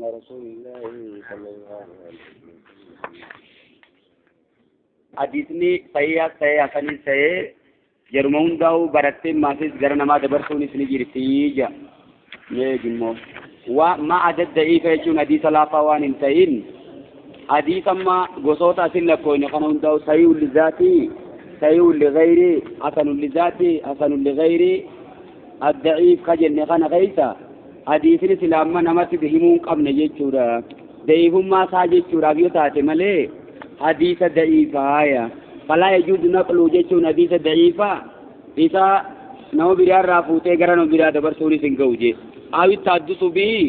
على رسول الله صلى الله عليه وسلم. Hadiisni sayyaa sayyaa sanii sayee yeruma hundaa'u barattee maasis gara namaa dabarsuunis ni jirti ja. Mee immoo waa ma adad da'iifa jechuun hadiisa laafaa waan hin ta'in hadiisa amma gosoota asin lakkoofne kana hundaa'u sayyuu lizaatii sayyuu ligayrii hasanu lizaatii hasanu ligayrii adda'iif ka jenne kana keessa hadiisni silaamma namatti himuu hin qabne jechuudha. Da'iifummaa isaa jechuudhaaf yoo taate malee hadiisa da'iifaaya. Falaa yajuuzu naqlu jechuun hadiisa da'iifaa isa nama biraarraa fuutee gara nama biraa dabarsuunis hin ga'u jee. Awi taaddusu bihi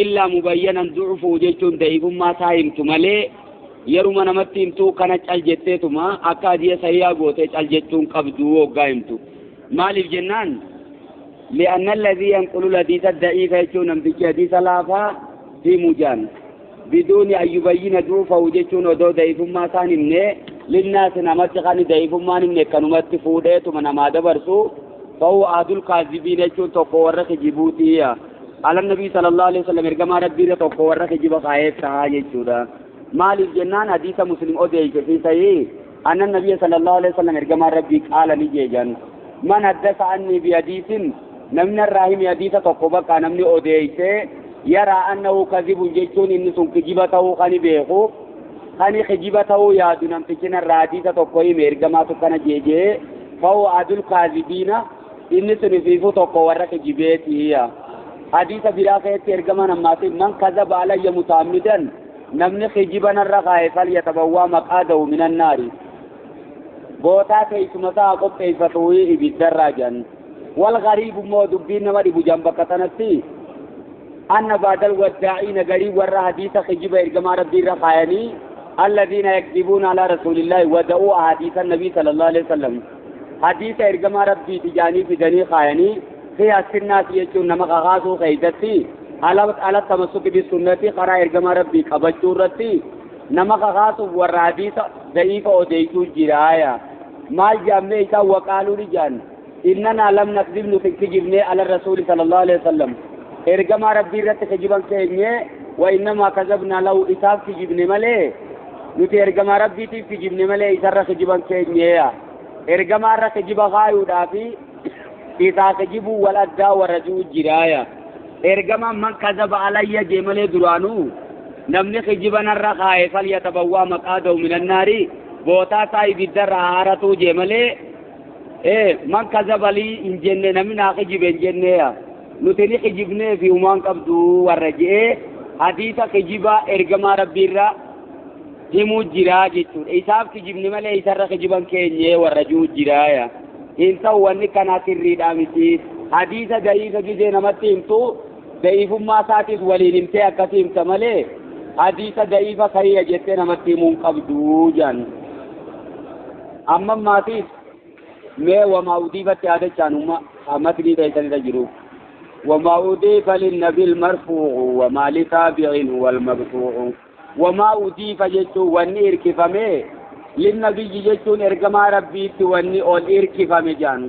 illaa mubayyanan du'ufuu jechuun da'iifummaa isaa himtu malee yeruma namatti himtuu kana cal jetteetuma akka hadiisa sayyaa gootee cal jechuun qabdu woggaa himtu. Maaliif jennaan لأن الذي ينقل الحديث الضعيف يجون نمتك حديث لافا في مجان بدون أن يبين ضعفه جتون ودو ضعيف ما كان منه للناس نمت كان ضعيف ما منه كانوا متفوده ثم نما دبرسو فهو عدل الكاذبين يجون تقورك جيبوتيا على النبي صلى الله عليه وسلم ارجما ربي تقورك جيب خايف سهاج جودا مال الجنان حديث مسلم أودي في صحيح أن النبي صلى الله عليه وسلم ارجما ربي قال نجيجان من حدث عني بحديث نمن الراهim حديث تقوبك نمني أوديته يرى أنه كذب جيتون إن سن كجبته خني بيخو خني خجبته يا دونم تكنا الراديث تقوي ميرجما تكنا جيجي فهو عدل كاذبين إن سن فيفو تقورك جبيتي هي حديث براخة ترجما نماتي من كذب علي متعمدا نمني خجبنا الرخاء فليتبوأ مقعده من النار بوتا كيسمتا قب كيفتوي بالدراجان والغريب مو دبين نمر ابو جنبك تنسي أن بعد الوداعين غريب ور حديث خجب إرجما ربي رخايني الذين يكذبون على رسول الله ودعوا حديث النبي صلى الله عليه وسلم حديث إرجما ربي تجاني في دني خايني في الناس يجون نمك غاسو خيدتي على التمسك بالسنة قرا إرجما ربي خبجورتي نمك غاسو ور حديث ضعيف أوديتو جرايا ما جامع وقالوا رجال إننا لم نكذب نكذبني على الرسول صلى الله عليه وسلم إرجما ربي رت كجبان كيني وإنما كذبنا لو إساف كجبني ملي نتي إرجما ربي تي كجبني ملي إسر كجبان كيني إرجما رت كجبا غايو دافي إذا كجبوا ولا دا ورجو جرايا إرجما من كذب علي جملي درانو نمني كجبان الرخاء فليتبوأ مقعده من النار بوتا ساي بالدر عارتو جملي إيه من كذب لي إن جنة نمنا كجب إن جنة نتني خجبني في أمان قبضو والرجئ حديث خجبا إرجما ربي را همو جرا جتون إساب خجبني ملي إسر خجبان كيني والرجو جرايا إنسا واني كان سري دامتي حديث ضعيف جزي نمتي امتو ضعيف ما ساتيس ولي نمتي أكسي امتمالي حديث ضعيف صحيح جتي نمتي من قبضو جان أما ماتيس میں وما أضيفت هذا كانوا أمثلي تيسان تجرو وما أضيف للنبي المرفوع وما لتابع هو المقطوع وما أضيف جتو وني إركفمي للنبي جتو إرجما ربي وني أول إركفمي جان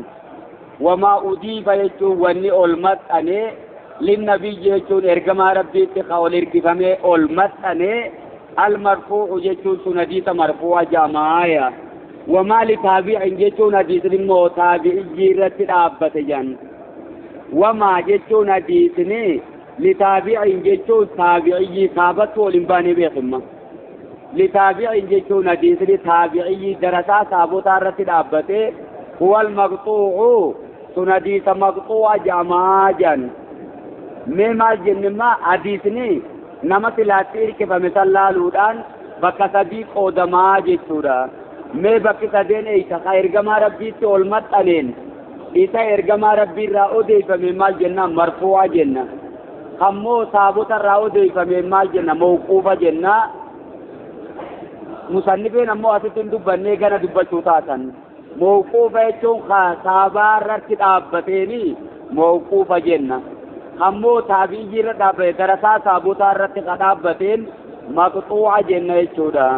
وما أضيف جتو وني أول متأني للنبي جتو إرجما ربي تقول إركفمي أول متأني المرفوع جتو سنديت مرفوع جماعة وما لتابع جتون حديث المو تابع جيرة الأبة جان وما جتون حديثني لتابع جتون تابعي ثابت ولنباني بخمة لتابع جتون حديثني تابعي درسا ثابت رت الأبة هو المقطوع سنديث مقطوع جماعا مما جنما حديثني نمت لاتير كيف مثل لالودان بكسبي قدما جتورا میں باقی سدین ایسا کا ارجما ربی تے علمت علین ایسا ارجما ربی راو دے فمی مال جنہ مرفوع جنہ ہمو ثابت راو دے فمی مال جنہ موقوف جنہ مصنفین ہمو اسے دبنے گنا دبا چوتا سن موقوف ہے چون صحابہ رت کتابتینی موقوف جنہ ہمو تابعی رت درسا ثابت رت کتابتین مقطوع جنہ چودا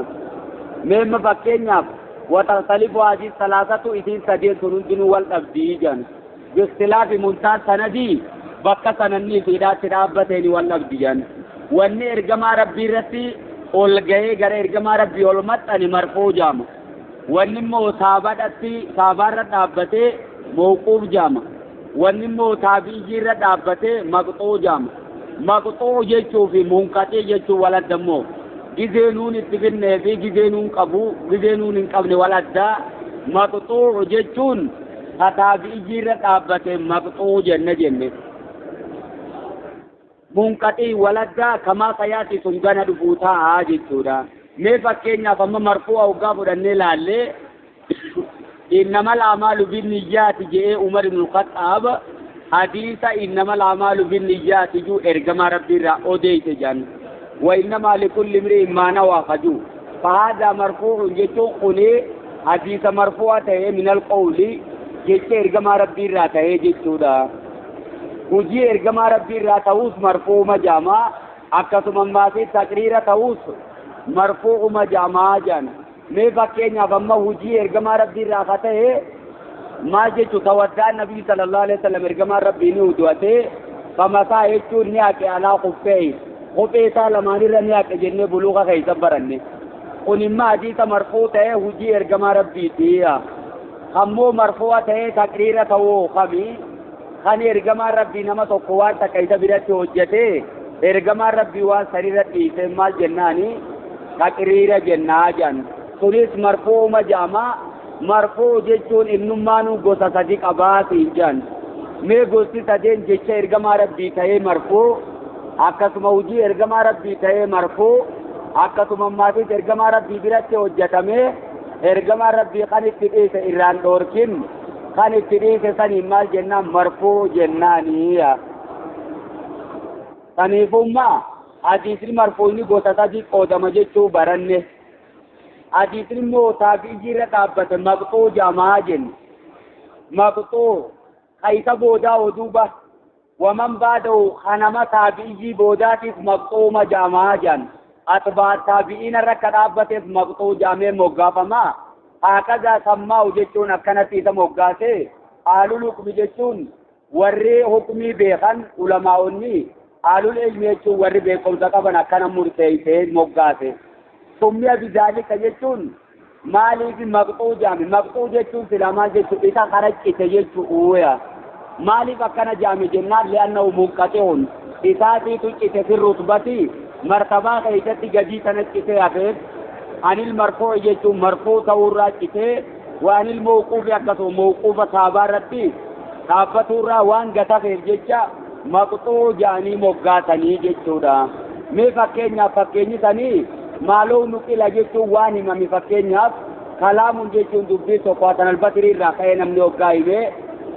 میں مفکینیاف وتختلف هذه الثلاثة إثنين سدين سنون والأبديجا باختلاف منتهى سندي بكا سنني في ذات رابتين والأبديجا Wanni ergamaa rabbii irratti ol gahee gara ergamaa rabbii ol maxxane marfuu jaama. Wanni immoo saabaadhatti saabaarra dhaabbatee mawquuf jaama. Wanni immoo taabi'ii irra dhaabbatee maqxuu jaama. Maqxuu jechuu fi munqaxii jechuu wal adda immoo gizee nuun itti finnee fi gizee nuun qabu gizee nuun hin qabne wal addaa. Maqxuu jechuun taabi'ii irra dhaabbatee maqxuu jenne jenne. Munqaxii wal addaa kamaa sayaati sun gana dhufuu ta'a jechuudha. Mee fakkeenyaaf amma marfuu hoggaa fudhannee laallee innamal a'maalu binniyyaati jedhee Umar ibn Khattaab hadiisa innamal a'maalu binniyyaati juu ergamaa rabbii irraa odeeyse jedhan. Wa innamaa likulli imri'in maa nawaa kajuu. Fahaadaa marfuu'un jechuun kuni hadiisa marfuu'a ta'ee minal qawli jecha ergamaa rabbii irraa ta'ee jechuudha. Hojii ergamaa rabbii irraa ta'uus marfuuma jaamaa akkasuma ammaas taqriira ta'uus marfuuma jaamaa jedhan. Mee fakkeenyaaf amma hojii ergamaa rabbii irraa ka ta'e maal jechu tawaddaan nabii sallallahu alaihi wasallam ergamaan rabbii ni udu'ate famasaa jechuun ni haqe alaa kuffee kophee isaa lamaanirra ni haqe jennee buluuqa keessa baranne. Kun immoo hadiisa marfuu ta'e hojii ergamaa rabbiiti. Ammoo marfuu'a ta'e taqriira ta'uu kami kan ergamaan rabbii nama tokko waan takka isa biratti hojjete ergamaan rabbii waan sanirra dhiise maal jennaani taqriira jennaa jedhan. Sunis marfuuma jedhama. Marfuu jechuun innummaanuu gosa sadi qabaatiin jedhan. Mee gosti sadeen jecha ergamaa rabbii ta'ee marfuu akkasuma hojii ergamaa rabbii ta'ee marfuu akkasuma ammaatis ergamaa rabbii biratti hojjetamee ergamaa rabbii kan itti dhiise irraan dhoorkin kan itti dhiise saniin maal jennaan marfuu jennaanii. Kaniifummaa hadiisni marfuuni gosa sadi qoodama jechuu baranne. Hadiisni immoo taabi'ii irra dhaabbate maqxuu jamaa jenne. Maqxuu qaysa boodaa oduuba waman baada'u kanama taabi'ii boodaatiif maqxuuma jamaa jedhan. Atbaa taabi'iin irra akka dhaabbateef maqxuu jaamee moggaafamaa. Haakazaa sammaa'u jechuun akkanatti isa moggaase haalul hukmi jechuun warri hukmii beekan ulamaa'onni haalul ilmi jechuun warri beekumsa qaban akkana murteessee moggaase. Summiya bizaalika jechuun maaliif maqxuu jaame? Maqxuu jechuun silaa maal jechuun isa karaccite jechuudha. Maaliif akkana jaame jennaan li'annahu munqaxi'un isaatiitu cite fi rutbati martabaa keessatti gadii sana citee hafeef anil marfuu jechuun marfuu ta'uurraa citee waanil mawquufi akkasuma mawquufa saabaa irratti dhaabbatuurraa waan gatafeef jecha maqxuu jaanii moggaasanii jechuudha. Mee fakkeenyaaf fakkeenyi sanii maaloo nuqila jechuun waan himame fakkeenyaaf kalaamuun jechuun dubbii tokko Hasan al-Basrii irraa ka'ee namni hoggaa himee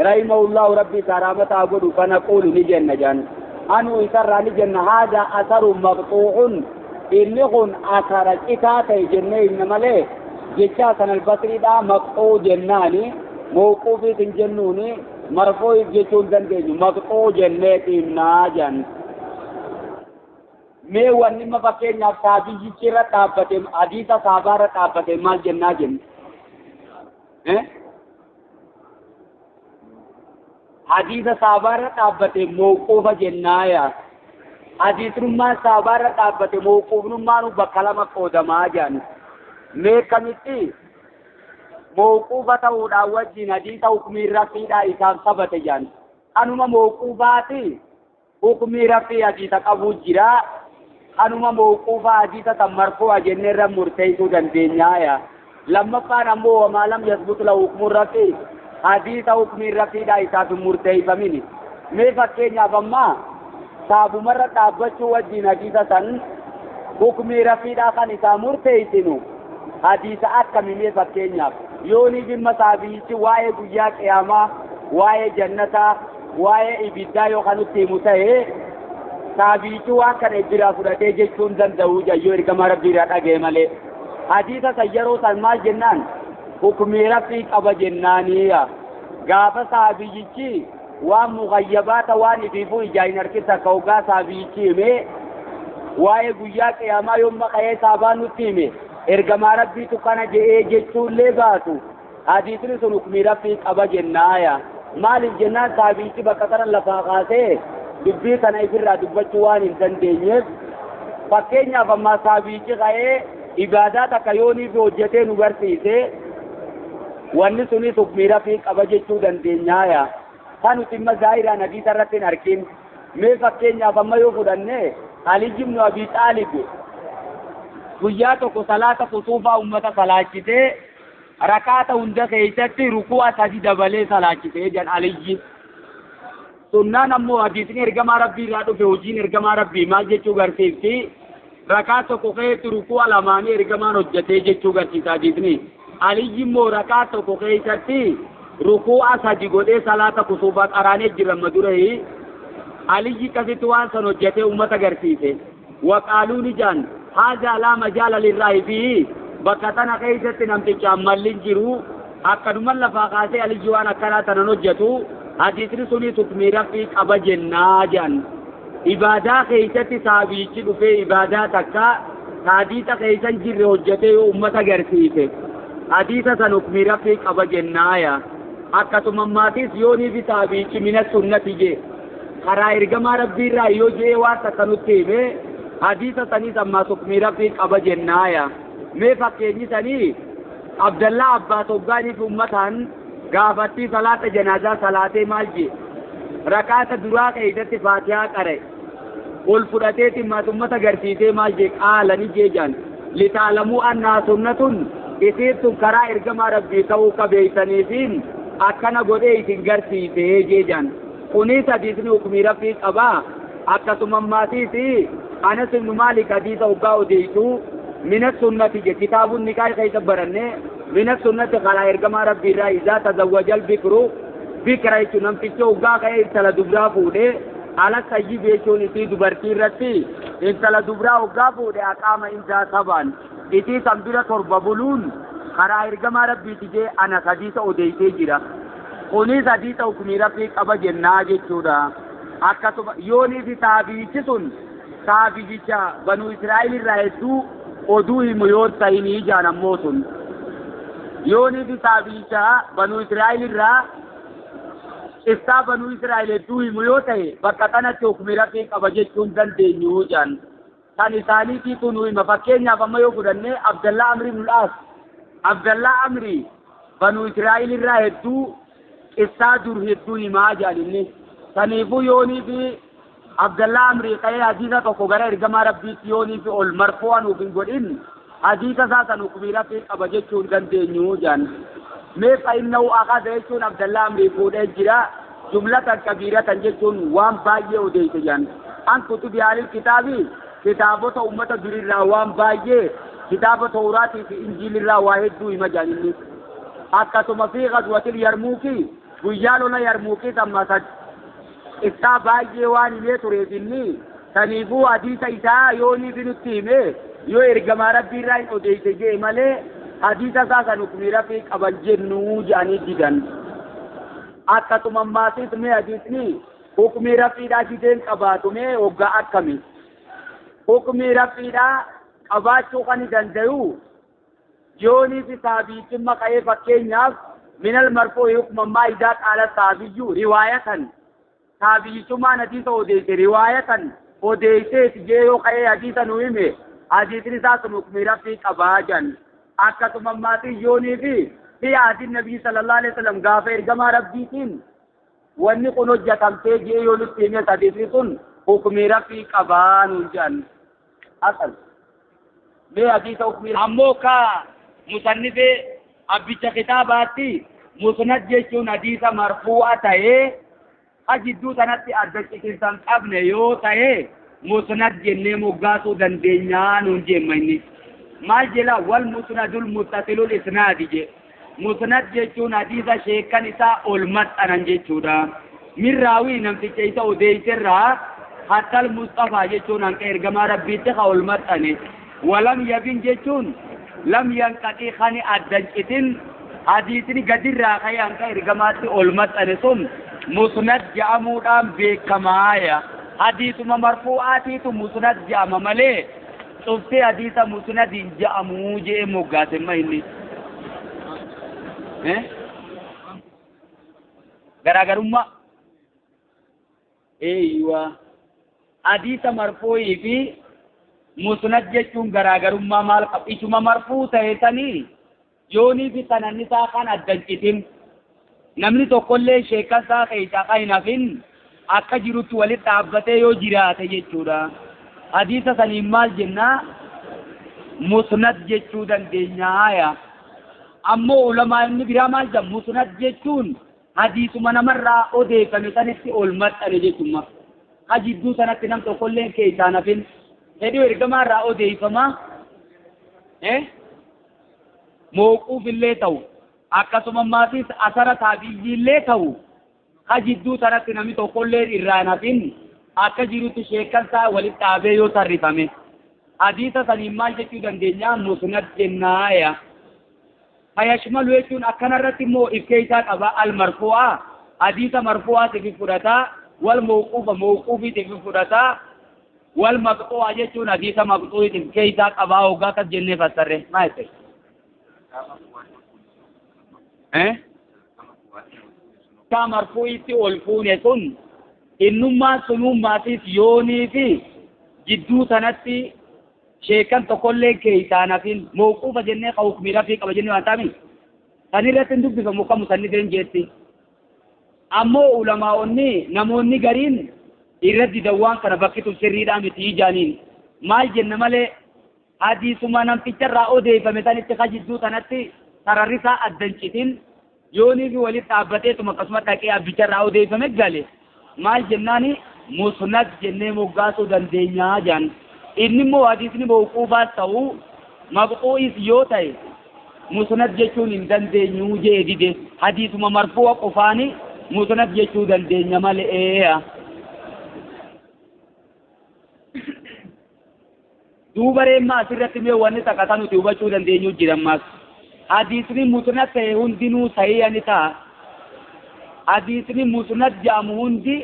rahimahullahu rabbii isaa rahmata godhu fanaquulu ni jenna jedhan. Anuu isarraa ni jenna haadha asaru maqxuu'un inni kun asara citaa ta'e jennee himna malee jecha Hasan al-Basriidhaa maqxuu jennaani mawquufiis hin jennuuni marfuuf jechuu hin dandeenyu maqxuu jennee himnaa jedhan. Mee wanni amma fakkeenyaaf taabiyyichi irra dhaabbate hadiisa saabaa irra dhaabbate maal jennaa jenne? Hadiisa saabaa irra dhaabbate mawquufa jennaa yaa. Hadiisnummaan saabaa irra dhaabbate mawquufnummaan bakka lama qoodamaa jedhan. Mee kamitti mawquufa ta'uudhaan wajjin hadiisa hukmii rafiidhaa isaaf sabate jedhan. Kanuma mawquufaati hukmii rafii hadiisa qabu jira. Kanuma mawquufa hadiisa san marfuu'a jennee irra murteessuu dandeenyaa yaa. Lammaffaan ammoo wamaa lam yasbut lahu hukmuun rafii hadiisa hukmiin rafiidhaa isaaf hin murteeffamini. Mee fakkeenyaaf ammaa saabumarra dhaabbachuu wajjin hadiisa san hukmii rafiidhaa kan isaa murteessinu hadiisa akkami mee fakkeenyaaf yoonii dhimma saabiyyichi waa'ee guyyaa qiyaamaa waa'ee jannataa waa'ee ibiddaa yoo kan nutti himu ta'e saabiyyichi waan kana biraa fudhatee jechuun danda'u jayyoo ergamaa rabbii irraa dhaga'e malee. Hadiisa san yeroo san maal jennaan hukmii rabbii qaba jennaaniya. Gaafa saabiyyichi waan mughayyabaata waan ifiifuu ijaa hin harkisa akka hoggaa saabiyyichi himee waa'ee guyyaa qiyaamaa yoon maqa'ee saabaan nutti hime ergamaa rabbiitu kana je'ee jechuullee baatu hadiisni sun hukmii rabbii qaba jennaaya. Maaliif jennaan saabiyyichi bakka kana lafaa kaasee dubbii kana ifirraa dubbachuu waan hin dandeenyeef Fakkeenyaaf ammaa saabiichi ka'ee ibaadaa takka yooniif hojjetee nu garsiise wanni sunis hukmii rafii qaba jechuu dandeenyaaya. Kan nuti imma zaahiraan hadiisa irratti hin argin. Mee fakkeenyaaf amma yoo fudhanne Ali ibnu Abi Xaalib guyyaa tokko salaata kusuufaa ummata salaachisee rakaata hunda keessatti ruku'a sadi dabalee salaachisee jedhan Aliyyi. Sunnaan ammoo hadiisni ergamaa Rabbii irraa dhufe hojiin ergamaa Rabbii maal jechuu garsiifti? Rakaa tokko keessatti ruku'a lamaanii ergamaan hojjetee jechuu garsiisa hadiisni. Aliyyi immoo rakaa tokko keessatti ruku'a sadi godhee salaata kusuufaa qaraanee jira amma duree. Aliyyi akkasitti waan san hojjetee ummata garsiise. Waqaaluu ni jaan haazaa laa majaala lirraayi fi bakka tana keessatti namticha ammalli hin jiru akkanuman lafaa kaasee Aliyyi waan akkanaa tanan hojjetu hadiisni sunis hukmii rafii qaba jennaa jedhan. Ibaadaa keessatti saabiichi dhufee ibaadaa takka hadiisa keessa hin jirre hojjetee yoo ummata garsiise hadiisa san hukmii rafii qaba jennaaya. Akkasuma maatis yoonii fi saabiichi mina sunnati jee karaa ergamaa Rabbii irraa yoo jee waan takka nutti hime hadiisa saniis ammaas hukmii rafii qaba jennaaya. Mee fakkeenyi sanii Abdallaa Abbaa Toggaaniif ummataan gaafattii salaata janaazaa salaatee maal jee rakaata duraa keessatti Faatihaa qara'e ol fudhateeti ammaas ummata garsiisee maal jee qaala ni jee jaan litaalamuu annaa sunnatun isiin tun karaa ergamaa Rabbii ta'uu qabeeysaniifiin akkana godhee isin garsiisee jee jaan. Kunis hadiisni hukmii rabbii qabaa. Akkasuma ammaatiis Anas ibnu Maalik hadiisa hoggaa odeessu mina sunnati je kitaabun nikaa keessa baranne mina sunnati karaa ergamaa Rabbii irraa izaa tazawwajal bikru bikra jechuun namtichi hoggaa ka'ee intala dubraa fuudhee ala sayyib jechuun isii dubartii irratti intala dubraa hoggaa fuudhe aqaama indaa sabaan isii san bira torba buluun karaa ergamaa Rabbiiti jee Anas hadiisa odeessee jira. Kunis hadiisa hukmii rabbii qaba jennaa jechuudha. Akkasuma yoonii fi saabiichi sun saabiicha banuu Israa'el irraa hedduu oduu himu yoo ta'inii jaan ammoo sun yoonii fi saabiicha banuu Israa'el irraa qissaa banuu Israa'el hedduu himu yoo ta'e bakka kanatti hukmii rabbii qaba jechuun dandeenyu jaan. Kan isaaniitiitu nu hima. Fakkeenyaaf amma yoo fudhanne Abdallaa Amri ibn al-As Abdallaa Amri banuu Israa'el irraa hedduu qissaa dur hedduu himaa jaan inni. Kanaafuu yoonii fi Abdallaa Amrii ka'ee hadiisa tokko gara ergamaa Rabbiitti yoonii fi ol marfuu anuuf hin godhin hadiisa isaa san hukmii rabbii qaba jechuu hin dandeenyu jaan. Mee fa'innahu akaza jechuun Abdallaa Amrii fuudhee jira jumlatan kabiiratan jechuun waan baay'ee odeesse jaan. An kutubi haalil kitaabii kitaabota ummata durirraa waan baay'ee kitaaba Tawraatii fi Injiilirraa waa hedduu hima jaan inni. Akkasuma fi ghazwatil Yarmuukii guyyaa lola Yarmuukii samma qissaa baay'ee waan himee tureef inni saniifuu hadiisa isaa yoonii fi nutti hime yoo ergamaa Rabbii irraa hin odeesse jee malee hadiisa isaa san hukmii rabbii qaban jennuu jedhanii didan. Akkasuma ammaatiis mee hadiisni hukmii rabbiidhaa dideen qabaatu mee hoggaa akkami? Hukmii rabbiidhaa qabaachuu kan danda'u yoonii fi saabiichi maqa'ee fakkeenyaaf minal marfuu hukma maa idaa qaala saabiyyuu riwaayatan saabiyyummaan hadiisa odeesse riwaayatan odeesseeti jee yoo ka'ee hadiisa nu hime hadiisni isaa sun hukmii rabbii qabaa jedhan. Akkasuma ammaatiin yoonii fi fi nabii sallallahu alaihi wasallam gaafa ergamaa Rabbiitiin wanni kun hojjetamtee jee yoo nutti hime hadiisni sun hukmii rabbii qabaa nuun jedhan. Asal mee hadiisa hukmii ammoo ka musannifee abbicha kitaabaatti musnad jechuun hadiisa marfuu'a ta'ee ha jidduu sanatti adda citinsa hin qabne yoo ta'e musnad jennee moggaasuu dandeenyaa nuun jemma inni. Maal jedha wal musnadul muttasilul isnaadi je. Musnad jechuun hadiisa sheekan isaa ol maxxanan jechuudha. Min raawii namticha isa odeesserraa hattal Mustafaa jechuun hanqa ergamaa Rabbiitti ka ol maxxane. Walam yabin jechuun lam yanqaxii kani adda hin citin hadiisni gadirraa ka'ee hanqa ergamaatti ol maxxane sun musnad jedhamuudhaan beekamaaya. Hadiisuma marfuu'aatiitu musnad jedhama malee cuftee hadiisa musnadiin jedhamuu jee moggaase ma inni. Garaagarummaa eeywa hadiisa marfuu'ii fi Musnad jechuun garaagarummaa maal qaba? Isuma marfuu ta'e sanii yoonii fi sananni isaa kan addan citin namni tokkollee sheekkan isaa keessaa kan hin hafin akka jirutti walitti dhaabbatee yoo jiraate jechuudha. Hadiisa saniin maal jennaa? Musnad jechuu dandeenya. Ammoo ulamaa inni biraa maal jedha? Musnad jechuun hadiisuma namarraa odeeffame sanitti ol maxxane jechuudha. Ka jidduu sanatti nam tokkollee keessaa hin hafin. Fedhii ergamaarraa odeeffama. Mooquuf illee ta'u akkasuma maatis asara taabiyyiillee ta'u ka jidduu sanatti namni tokkollee irraa hin hafin akka jirutti sheekkansaa walitti dhaabee yoo tarrifame. Hadiisa saniin maal jechuu dandeenya? Musnad jennaaya. Fayashmalu jechuun akkanarratti immoo if keessaa qaba al-marfuu'a. Hadiisa marfuu'aatiif fudhataa, wal mawquufa mawquufiitiif fudhataa, wal maqxuu'a jechuun hadiisa maqxuu'iitiif keessaa qabaa hoggaa akkas jennee fassarre. Maal jette? Isaa marfuu'itti ol fuune sun innummaan sunummaatiif yoonii fi jidduu sanatti sheekan tokkollee keessaa hafin mawquufa jennee ka hukmii rafii qaba jennee waan taami san irratti hin dubbifamu akka musannifeen jeetti. Ammoo ulamaa'onni namoonni gariin irra didan waan kana bakki tun sirriidhaa miti ijaaniin maal jenna malee hadiisuma namticharraa odeeffame sanitti ka jidduu sanatti sararrisaa addan citin yoonii fi walitti dhaabbateetuma akkasuma dhaqee abbicharraa odeeffame gale maal jennaani musnad jennee moggaasuu dandeenyaa jaan. Inni immoo hadiisni mawquufaas ta'uu maqxuu'is yoo ta'e musnad jechuun hin dandeenyu jee dide. Hadiisuma marfuu'a qofaani musnad jechuu dandeenya malee. Duuba reemma asirratti mee wanni takka nuti hubachuu dandeenyu jira ammaas. Hadiisni musnad ta'e hundinuu sahiha ni ta'a. Hadiisni musnad jedhamu hundi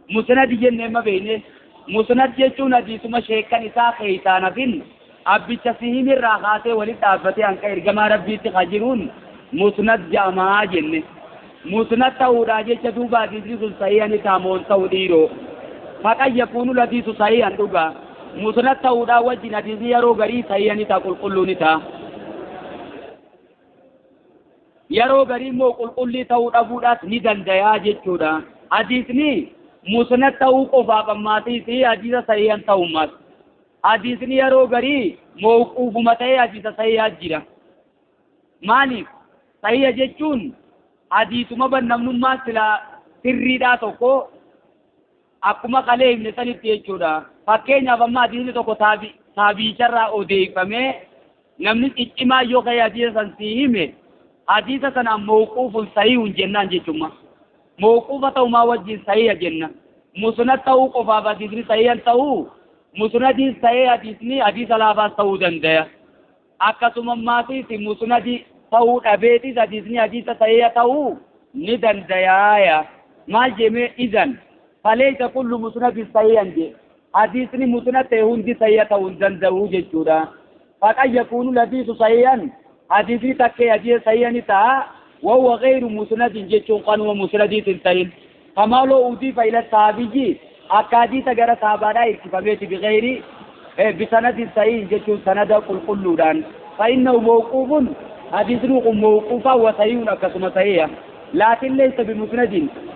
musnad jennee ma beekne. Musnad jechuun hadiisuma sheekkan isaa keessaa hafin abbicha sihimirraa kaasee walitti dhaabbatee hanqa ergamaa rabbiitti ka jiruun musnad jedhamaa jenne. Musnad ta'uudhaa jecha duuba hadiisni sun sahiha ni ta'a moo hin ta'u dhiiroo? Faqad yakuunu hadiisu sahihan dhugaa. Musnad ta'uudhaa wajjin hadiisni yeroo garii sahiha ni ta'a, qulqulluu ni ta'a. Yeroo garii immoo qulqullii ta'uu dhabuudhaas ni dandayaa jechuudha. Hadiisni musnad ta'uu qofaaf ammaatii fi hadiisa sahihan ta'ummaas. Hadiisni yeroo garii mawquufuma ta'ee hadiisa sahihaa jira. Maaliif? Sahiha jechuun hadiisuma bannamnummaa silaa sirriidhaa tokko akkuma kalee himne sanitti jechuudha. Fakkeenyaaf amma hadiisni tokko taabiicharraa odeeffamee namni ciccimaa yoo ka'e hadiisa san sii hime hadiisa sanaan mawquufun sahihun jennaan jechuudha. Mawquufa ta'umaa wajjin sahiha jenna. Musnad ta'uu qofaaf hadiisni sahihan ta'uu musnadiis ta'ee hadiisni hadiisa laafaas ta'uu danda'a. Akkasuma maatiis musnadi ta'uu dhabeetis hadiisni hadiisa sahiha ta'uu ni danda'a. Maal jemee izan falaysa kullu musnadin sahihan je. Hadiisni musnad ta'e hundi sahiha ta'uu hin danda'u jechuudha. Faqad yakuunu hadiisu sahihan hadiisni takkee hadiisa sahiha ni ta'a. وهو غير مسند جتون قانون مسند تنتين. فما لو أضيف إلى الصحابي أكاديس غير صحابة ارتفاعات بغير بسند صحيح جتون سند قل فإنه موقوف حديث موقوفا وصحيح كما صحيح لكن ليس بمسند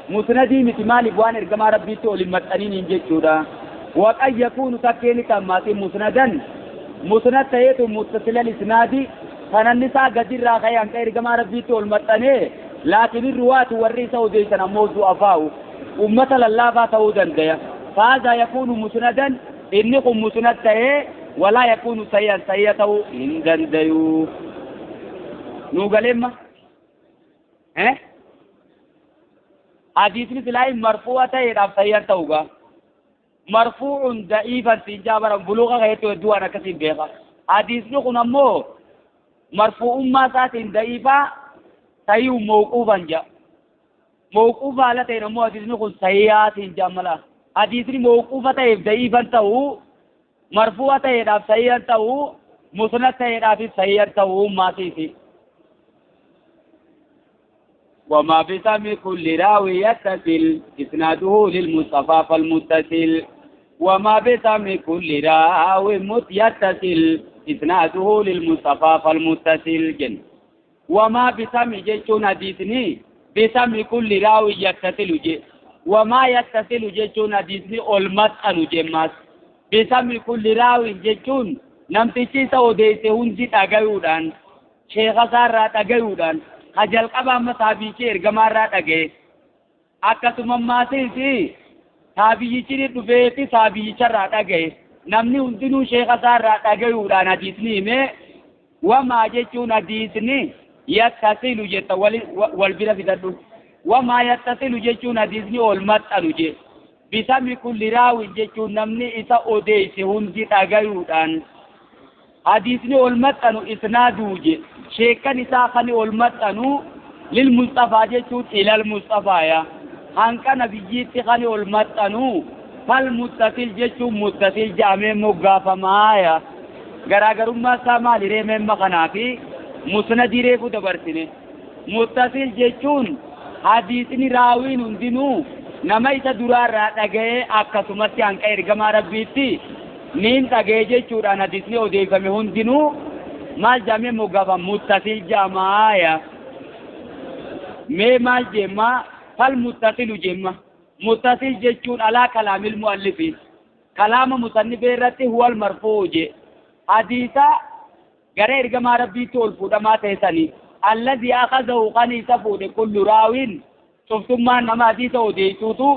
مسند مثل بوان ارجما ربي تولي متنين جتودا. وقد يكون تكين كما مسندا مسند تيت متصل الاسناد فننسا قدر راخي أنك إرقما ربي تول متنه لكن الرواة والرئيس وديسنا موضوع أفاو ومثل الله فاتو دنديا فهذا يكون مسندا إنكم مسند تيه ولا يكون سيئا سيئته إن دنديو نوغلما حديث سلاي مرفوعة تيه سيئا توغا مرفوع ضعيفا سنجابرا بلوغا غيرتو دوانا كسين بيغا حديث نقول أمو مرفوع ما ساتين ضعيفا صحيح موقوفا جاء موقوفا على تين مو حديث نقول صحيحات جملا حديث موقوفة ضعيفا تو مرفوعة تيرا صحيحا تو مسند تيرا في صحيحا تو ما في وما بسم كل راوي يتصل إسناده للمصطفى فالمتصل. وما بسم كل راو يتصل إسناده للمصطفى فالمتصل جن وما بسم جيشون حديثني بسم كل راو يتصل جي وما يتصل جيشون حديثني المسأل جماس بسم كل راو جيشون نمتشي سوديسه هنجي تغيودان شيخ سارة تغيودان خجل قبا مصابيشي ارغمارا تغي akkasuma maasiisi taabiyyichi dhufeeti taabiyyicharraa dhagaye namni hundinuu sheeka isaarraa dhagayuudhaan hadiisni hime wamaa jechuun hadiisni yattasilu jetta wal bira fidadhu wamaa yattasilu jechuun hadiisni ol maxxanu je bisami kulli raawin jechuun namni isa odeeyse hundi dhagayuudhaan hadiisni ol maxxanu isnaaduu je sheekan isaa kani ol maxxanu lilmustafaa jechuun ilal mustafaaya hanqa nabiyyiitti kani ol maxxanu fal muttasil jechuun muttasil jedhamee moggaafamaaya garaagarummaa isaa maali ree meemma kanaa fi musnadii reefu dabarsine muttasil jechuun hadiisni raawiin hundinuu nama isa duraarraa dhaga'ee akkasumatti hanqa ergamaa rabbiitti niin dhaga'ee jechuudhaan hadiisni odeeffame hundinuu maal jedhamee moggaafama muttasil jedhamaaya mee maal jemma فالمتصل جمع متصل جتون على كلام المؤلف كلام مصنف الرتي هو المرفوع حديثا غير كما ربي تول فدما تسني الذي اخذه قني سفود كل راوين شفتم ما نما حديث وديتوتو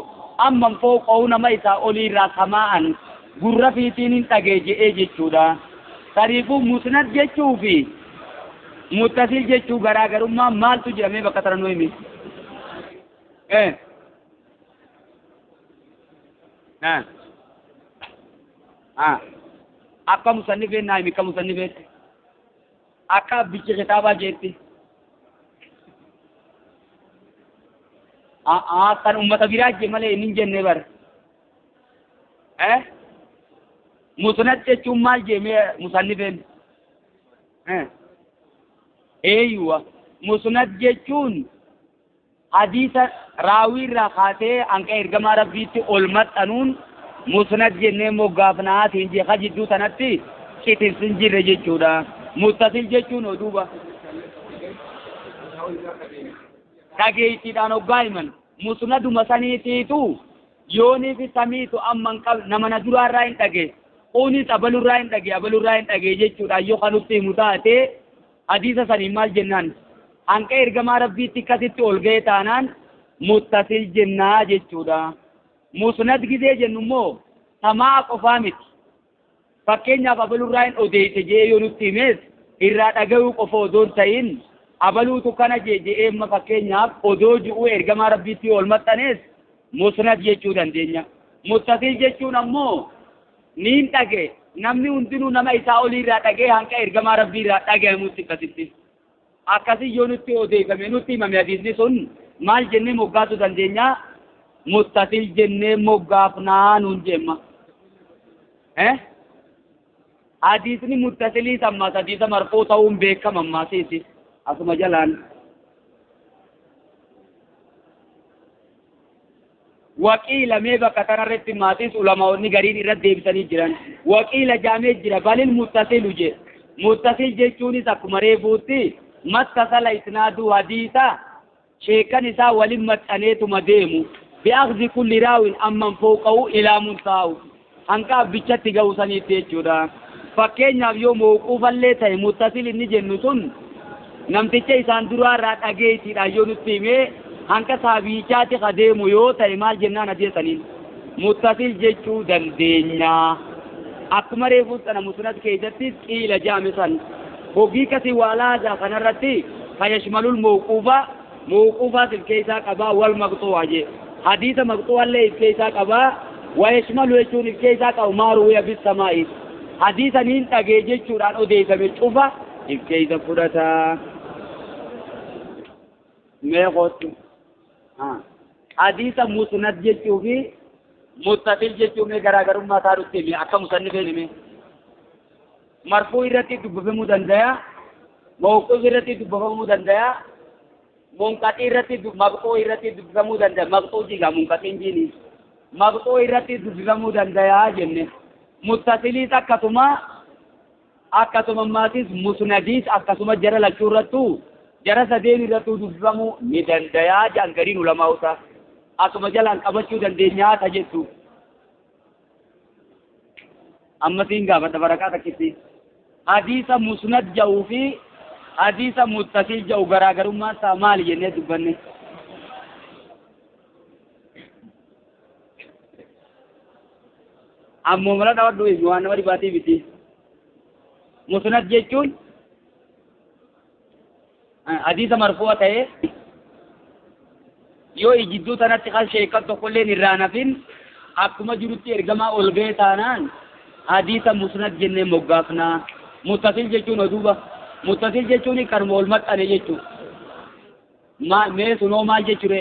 اما فوق او نما اسا اولي رسماء غرفتين تگيجي اجچودا طريق مسند جچو في متصل جچو غراغرما مال تو جمع بكترنو مي akka musannifeen naayimi akka musannifeetti akka abbichi kitaabaa jeetti kan ummata biraa jee malee inni hin jenne bara musnad jechuun maal jee mee musannifeen eeyyuwa musnad jechuun حديث راوي راخاته انك ارغما ربيتي ول متنون مسند جنة مغافنا تنجي خجدو تنتي كتن سنجي رجچودا متصل جچون ودوبا تاگيتي دانو غايمن مسند مسنيتي تو يوني في سميتو امن قبل نمنا درا راين تاگي اوني تبلو راين تاگي ابلو راين تاگي جچودا يو خنوتي متاته حديث سني مال جنان hanqa ergamaa rabbiitti akkasitti ol ga'e taanaan muttasil jennaa jechuudha. Musnad gizee jennu immoo samaa qofaa miti. Fakkeenyaaf abalurraa hin odeesse jee yoo nutti himes irraa dhaga'uu qofa odoo hin ta'in abaluutu kana jee je'ee amma fakkeenyaaf odoo ji'uu ergamaa rabbiitti ol maxxanees musnad jechuu dandeenya. Muttasil jechuun ammoo niin dhage namni hundinuu nama isaa oliirraa dhagee hanqa ergamaa rabbiirraa dhagahamutti akkasitti. Akkasii yoo nutti odeeffame nutti himame hadiisni sun maal jennee moggaasuu dandeenya? Muttasil jennee moggaafnaa nuun jemma. Hadiisni muttasilii ammaas hadiisa marfuu ta'uun beekama ammaasiisi asuma jalaan. Waqiila mee bakka kanarratti maatiis ulamaa'onni gariin irratti deebisanii jiran. Waqiila jaamee jira balil muttasilu jee. Muttasil jechuunis akkuma reefuutti mattasala isnaadu hadiisa sheekan isaa walin maxxaneetuma deemu bi'akhzi kulli raawin amman fooqa'u ilaa muntaa'u hanqa abbichatti ga'u saniitti jechuudha. Fakkeenyaaf yoo mawquufallee ta'e muttasil inni jennu sun namticha isaan duraarraa dhageetiidhaan yoo nutti himee hanqa saabiichaatti ka deemu yoo ta'e maal jennaan hadiisa saniin muttasil jechuu dandeenya. Akkuma reefuu sana musnad keessatti qiila jaame san hogii kasi waalaaza kanarratti fayashmalul mawquufa mawquufaas if keessaa qabaa wal maqxuu'a jee hadiisa maqxuu'allee if keessaa qabaa wayashmalu jechuun if keessaa qabu maaruwiya bisamaa'i hadiisa niin dhagee jechuudhaan odeeffame cufa if keessa fudhataa. Mee kootu hadiisa musnad jechuu fi muttasil jechuu mee garaagarummaa isaa nutti himi akka musannifeen hime. Marfuu irratti dubbifamuu danda'a, mawquuf irratti dubbifamuu danda'a, munqaxii irratti maqxuu irratti dubbifamuu danda'a. Maqxuu jigaa munqaxiin jiini. Maqxoo irratti dubbifamuu dandayaa jenne. Muttasiliis akkasuma akkasuma maatis musnadiis akkasuma jara lachuu irrattuu jara sadeen irrattuu dubbifamuu ni dandayaa jedhan gariin ulamaa'uta. Asuma jalaan qabachuu dandeenyaa ta jettu. Amma siin gaafadha barakaa takkitti. Hadiisa musnad jedhuu fi hadiisa muttasil jedhu garaagarummaan isaa maali jennee dubbanne? Ammoo mala dhawadhu waan nama dhibaatii miti. Musnad jechuun hadiisa marfu'a ta'ee yoo jidduu tanatti kan sheekan tokkolleen irraa nafin akkuma jirutti ergamaa ol ga'e taanaan hadiisa musnad jennee moggaafna. Muttasil jechuun oduuba. Muttasil jechuun kanuma ol maxxane jechuudha. Mee sunoo maal jechuure?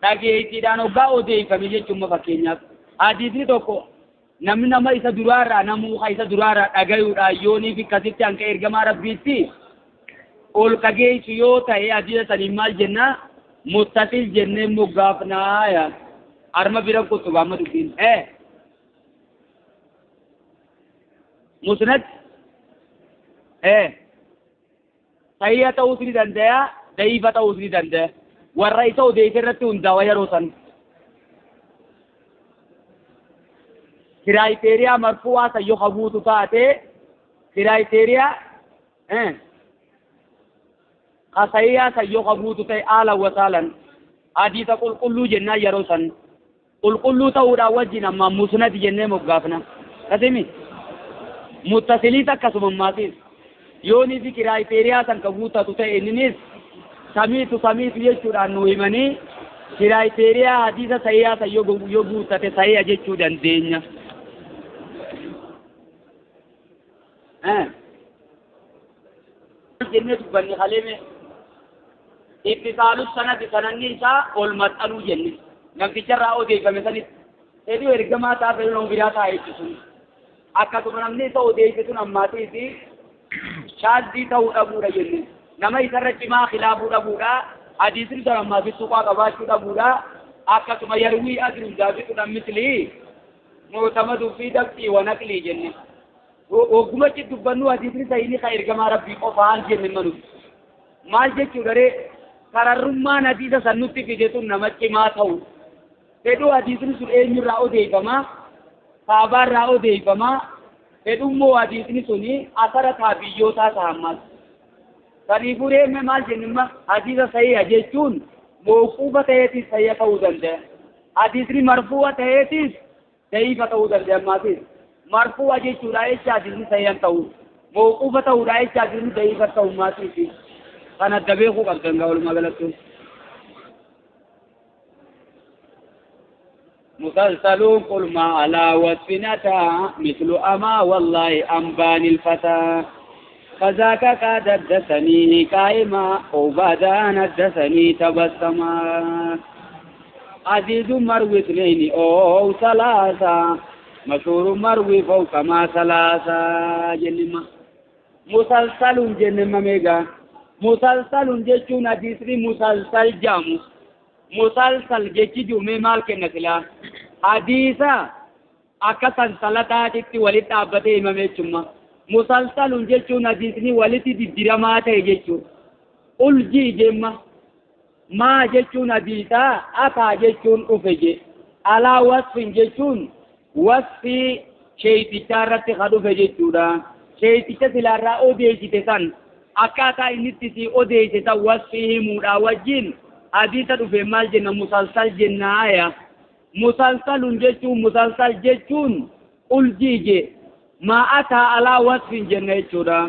Dhageettiidhaan hoggaa odeeffame jechuun fakkeenyaaf. Hadiisni tokko namni nama isa duraarraa namuu isa duraarraa dhagayuudhaan yooniif akkasitti hanqa ergamaa rabbiitti ol kageessu yoo ta'e hadiisa saniin maal jennaa? Muttasil jennee moggaafnaa. Arma bira kuttu amma dubbiin. Musnad sahiha ta'uus ni danda'a, da'iifa ta'uus ni danda'a. Warra isa odeesse irratti hundaa'a yeroo san. Kiraayiteriyaa marfu'aa san yoo haguutu taate kiraayiteriyaa sahihaa san yoo haguutu ta'e haalan wasaalan hadiisa qulqulluu jennaan yeroo san. Qulqulluu ta'uudhaan wajjin ammaa musnad jennee moggaafna. Kasimi muttasiliis akkasuma ammaatiis yoonii fi kiraayiteriyaa san ka guutatu ta'e inninis samiitu samiitu jechuudhaan nu himanii kiraayiteriyaa hadiisa sahihaa san yoo guutate sahiha jechuu dandeenya. Jennee dubbanni kaleeme ittisaalus sanadi sananni isaa ol maxxanuu jenne. Namticharraa odeeffame sanitti fedhii ergamaa ta'a fedhii nama biraa ta'a jechuun akkasuma namni isa odeesse sun ammaatii fi shaaddii ta'uu dhabuudha jenne. Nama isarra cimaa khilaafuu dhabuudha. Hadiisni sun ammaafis tuqaa qabaachuu dhabuudha. Akkasuma yarwii adruun daabituudhaan mislii mootamaduu fi dabxii wa naqlii jenne. Oggumachi dubbannu hadiisni sahiini ka ergamaa rabbii qofaan jenne manuuf. Maal jechuudha ree kararrummaan hadiisa san nutti fide sun nama cimaa ta'u. Fedhuu hadiisni sun eenyurraa odeeffamaa? Saabaarraa odeeffamaa? Fedhummoo hadiisni suni asara taabiyyootaa ta'a. Kanaafuu reemme maal jennumma hadiisa sahiha jechuun mawquufa ta'eetis sahiha ta'uu danda'a. Hadiisni marfuu'a ta'eetis da'iifa ta'uu danda'a ammaatis. Marfuu'a jechuudha jecha hadiisni sahihan ta'u. Mawquufa ta'uudha jecha hadiisni da'iifa ta'u maatiif. Kan adda beekuu qabdan gaa walumaa galatti. مسلسل قل ما على وصف أتى مثل أما والله أنبان الفتى فذاك قد حدثني قائما أو بعد أن حدثني تبسما عزيز مروي اثنين أو ثلاثة مشهور مروي فوق ما ثلاثة جنما مسلسل جنما ميغا مسلسل جتون حديث مسلسل جامو مسلسل جتي جمع مال كنسلا حديثا أكثر سلطات ولد أبته إمام جمع مسلسل جتون حديثني ولد درامات جتون ألجي جمع ما جتون حديثا أتا جتون أفجي على وصف جتون وصف شيء تجارة خدوف جتودا شيء تجارة را أودي جتسان أكاتا إنتي أودي جتا وصفه مراوجين حديثة في مال جنة مسلسل جنة آية مسلسل جتون مسلسل جتون ألجي ما أتى على وصف جنة جتودا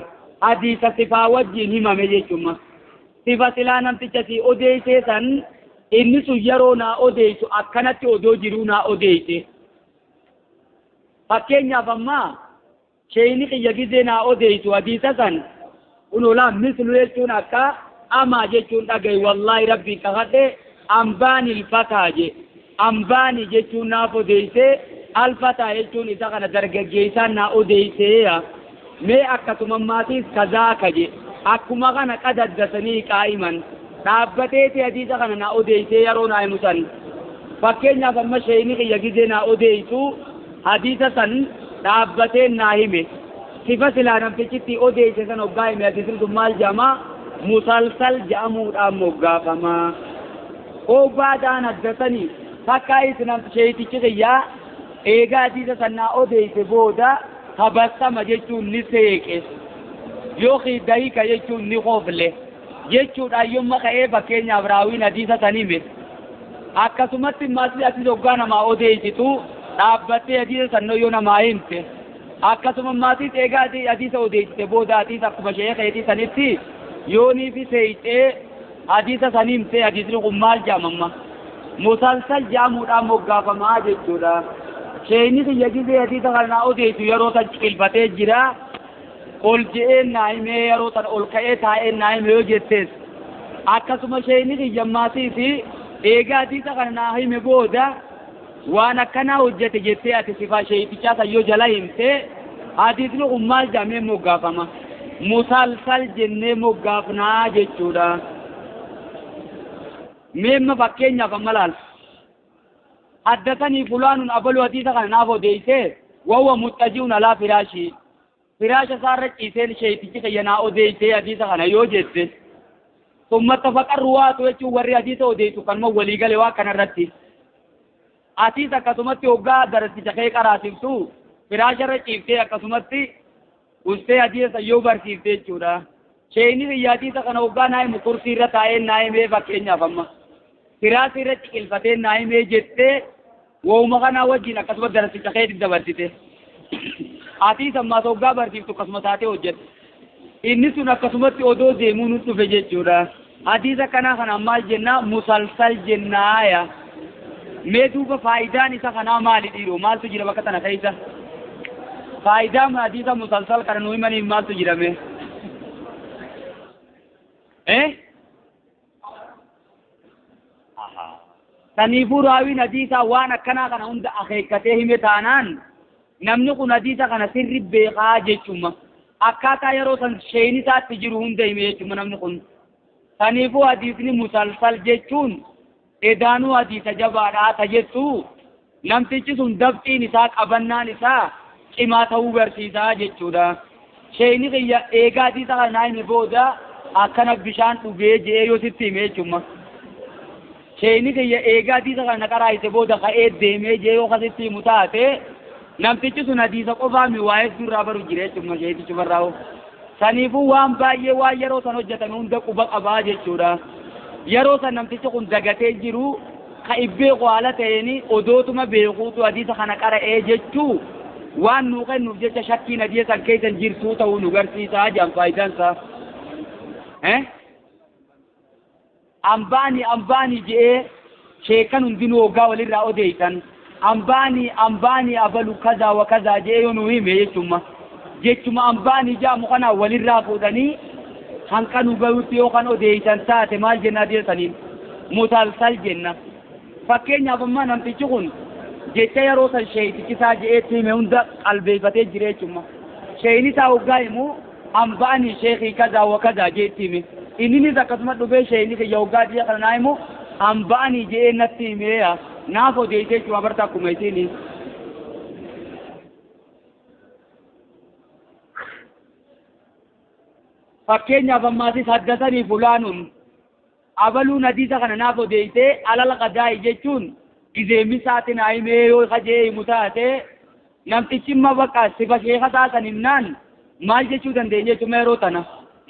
حديثة صفة وجه ما مجتوما صفة لا نمتشتي أودي سن إني سيرونا أودي أكنت أودو جرونا أودي fakkeenyaaf ammaa sheeyni kiyya gizee naa odeessu hadiisa san unolaan mislu jechuun akka amaa jechuun dhagaye wallaahi rabbiin kakadhe ambaani alfataa je ambaani jechuun naaf odeeyse alfataa jechuun isa kana dargaggeessaan naa odeeyseeya mee akkasuma maatiis kazaaka je akkuma kana qadaddasanii qaa'iman dhaabbateeti hadiisa kana naa odeeysee yeroo naa himu san Fakkeenyaaf amma sheeyni kiyya gizee naa odeessu hadiisa san dhaabbatee naa hime. Sifa silaa namtichitti odeesse san hoggaa hime hadiisni sun maal jedhama? Musalsal jedhamuudhaan moggaafama. Obaadhaan haddatanii takkaayis sheeytichi kiyyaa eegaa hadiisa san naa odeesse booda tabassama jechuun ni seeqe yookiin dahika jechuun ni kofle jechuudhaan yomma ka'ee fakkeenyaaf raawiin hadiisa san hime. Akkasumatti maasii ati hoggaa namaa odeessitu dhaabbattee hadiisa san yoo namaa himte akkasuma maasii eegaa hadiisa odeessite booda hadiisa akkuma sheekeetii sanitti yoonii fi seeyxee hadiisa san himte hadiisni kun maal jedhamamma? Musalsal jedhamuudhaan moggaafamaa jechuudha. Sheeyni kiyya gizee hadiisa kana naa odeessu yeroo san ciqilfatee jira. Ol je'ee naa himee yeroo san ol ka'ee taa'ee naa hime yoo jettees akkasuma sheeyni kiyya maasii fi eegaa hadiisa kana naa hime booda waan akkanaa hojjete jettee ati sifaa sheeytichaa san yoo jala himte hadiisni kun maal jedhamee moggaafama? Musalsal jennee moggaafnaa jechuudha. Meemma fakkeenyaaf amma laal. Haddatanii fulaanun abaluu hadiisa kana naaf odeessee wawwa muxxaji'uun alaa firaashii. Firaasha isaarra ciiseen sheeytichi kiyya naa odeessee hadiisa kana yoo jette. Summa ittafaqa ruwaatu jechuun warri hadiisa odeessu kanuma walii gale waa kanarratti. Atiis akkasumatti hoggaa darasicha kee qaraasiftu firaasharra ciiftee akkasumatti ustee hadiisa yoo barsiifte jechuudha. Sheeyni kiyya hadiisa kana hoggaa naa himu kursii irra taa'ee naa himee fakkeenyaaf amma. Firaasii irra ciqilfatee naa himee jettee wooma kanaa wajjin akkasuma darasicha keetti dabarsite. Atiis ammaas hoggaa barsiiftu akkasuma taatee hojjette. Inni sun akkasumatti odoo deemuu nu dhufe jechuudha. Hadiisa kanaa kana maal jennaa? Musalsal jennaaya. Mee duuba faayidaan isa kanaa maali dhiiroo? Maaltu jira bakka tana keessa? Faayidaan hadiisa musalsal kana nu himaniif maaltu jira mee? Saniifuu raawiin hadiisaa waan akkanaa kana hunda akeekkatee hime taanaan namni kun hadiisa kana sirri beekaa jechuma. Akkaataa yeroo san sheeyni isaatti jiru hunda hime jechuma namni kun. Saniifuu hadiisni musalsal jechuun edaanuu hadiisa jabaadhaa ta jettu namtichi sun dabxiin isaa qabannaan isaa cimaa ta'uu barsiisaa jechuudha. Sheeyni kiyya eegaa hadiisa kana naa hime booda akkana bishaan dhugee je'ee yoo sitti hime jechuma. Sheeyni kiyya eegaa hadiisa kana na qaraayise booda ka'ee deemee je'ee yoo kasitti himu taate namtichi sun hadiisa qofaa mi waa'ee durraa baru jira jechuma sheeytichi barraa'u. Saniifuu waan baay'ee waan yeroo san hojjetame hunda quba qabaa jechuudha. Yeroo san namtichi kun dagatee jiru ka ibbeeku haala ta'een odootuma beekuutu hadiisa kana qara'ee jechuu waan nuu kennuuf jecha shakkiin hadiisa san keessa jirtuu ta'uu nu garsiisaa jedhan faayidaan isaa. Ambaanii ambaanii je'ee sheekan hundinuu hoggaa walirraa odeessan ambaanii ambaanii abalu kazaa wa kazaa je'ee yoo nuu hime jechuma. Jechuma ambaanii jedhamu kana walirraa fuudhanii hanqa nu gahutti yoo kan odeessan taate maal jenna hadiisa saniin? Musalsal jenna. Fakkeenyaaf amma namtichi kun jecha yeroo san sheeytichi isaa je'eetti hime hunda qalbeeffatee jira jechuma. Sheeyni isaa hoggaa himu ambaanii sheekii kazaa wa kazaa je'eetti hime. Inninis akkasuma dhufee sheeyni kiyya hoggaa ji'a kana naa himu ambaanii je'ee natti himeeya naaf odeessee jechuudha barta akkuma isiini. Fakkeenyaaf ammaasis haddatanii fulaanuun abaluun hadiisa kana naaf odeessee alal qadaa'i jechuun gizeemisaati naa himee yoo kajee himu taate namtichi imma bakka sifa sheeka isaa san himnaan maal jechuu dandeenya jechuudha yeroo tana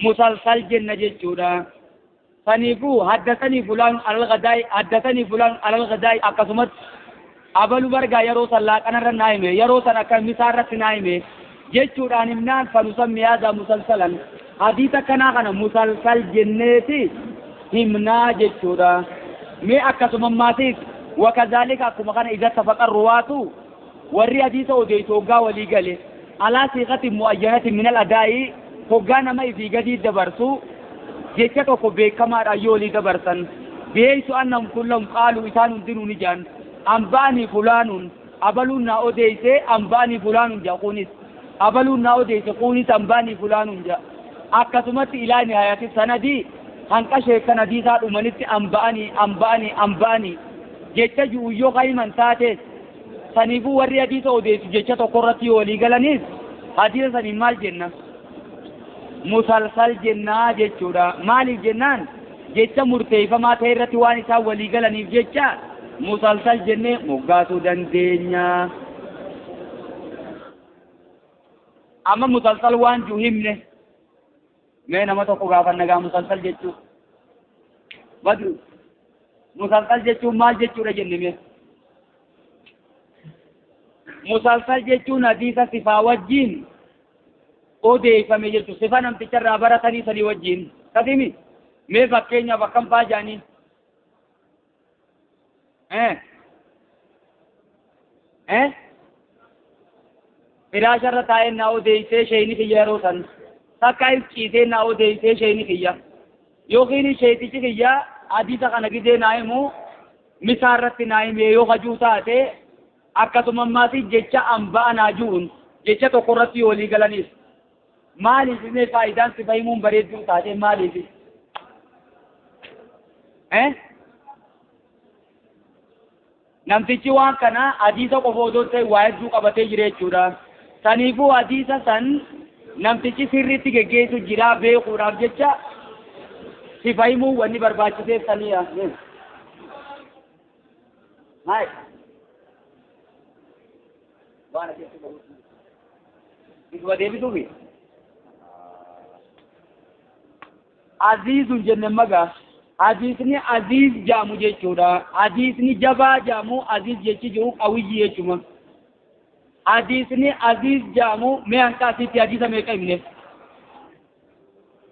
musalsal jenna jechuudha. Saniifuu haddatanii fulaan alal qadaa'i haddatanii fulaan alal qadaa'i akkasumas abaluu bargaa yeroo san laaqanarra naa hime yeroo san akka misaarratti naa hime jechuudhaan himnaan fanusammi haadaa musalsalan hadiisa kanaa kana musalsal jenneeti himnaa jechuudha. Mee akkasuma maatiif wakazaalika akkuma kana idza ittafaqa ruwaatu warri hadiisa odeessu hoggaa walii gale alaa siiqatin mu'ayyanatin minal adaa'i hoggaa nama ifii gadii dabarsu jecha tokko beekamaadhaan yoo walii dabarsan beeysu annahum kullahum qaaluu isaan hundinuu ni jedhan ambaanii fulaanuun abaluun naa odeeyse ambaanii fulaanuun jedha kunis abaluun naa odeeyse kunis ambaanii fulaanuun jedha. Akkasumatti ilaa nihaayati sanadii hanqa sheekkan hadiisaa dhumanitti amba'anii amba'anii amba'anii Jecha ji'u yoo kaa'iman taates saniifuu warri hadiisa odeessu jecha tokko irratti walii galanis hadiisa saniin maal jenna? Musalsal jennaa jechuudha. Maaliif jennaan jecha murteeffamaa ta'e irratti waan isaan walii galaniif jecha musalsal jennee moggaasuu dandeenya. Amma musalsal waan jiru himne mee nama tokko gaafanna gaa musalsal jechuu Badru musalsal jechuun maal jechuudha jenne mee? Musalsal jechuun hadiisa sifaa wajjin odeeffame jechuudha. Sifa namticha irraa baratanii sanii wajjin. Kasimi mee fakkeenyaaf akkam fa'aa jaanii? Firaasha irra taa'ee naa odeessee sheeyni kiyya yeroo san takka ciisee naa odeessee sheeyni kiyya yookiin sheetichi kiyya hadiisa kana gidee naa himu misaa irratti naa himee yoo hajuu taate akkasuma ammaas jecha hambaa naa jiruun jecha tokko irratti walii galaniif maaliif mee faayidaan sifa himuun bareedduu taate maaliif? Namtichi waan kana hadiisa qofa odoo ta'e waa hedduu qabatee jira jechuudha. Saniifuu hadiisa san namtichi sirriitti geggeessu jira beekuudhaaf jecha sifa himuu wanni barbaachiseef saniidha. Maal? Waan asitti qabu. Isuma deebisuufi? Aziizun jenne magaa. Hadiisni aziiz jaamu jechuudha. Hadiisni jabaa jaamu aziiz jechi jiru qawiyyi jechuma. Hadiisni aziiz jaamu mee hanqa asitti hadiisa meeqa himne?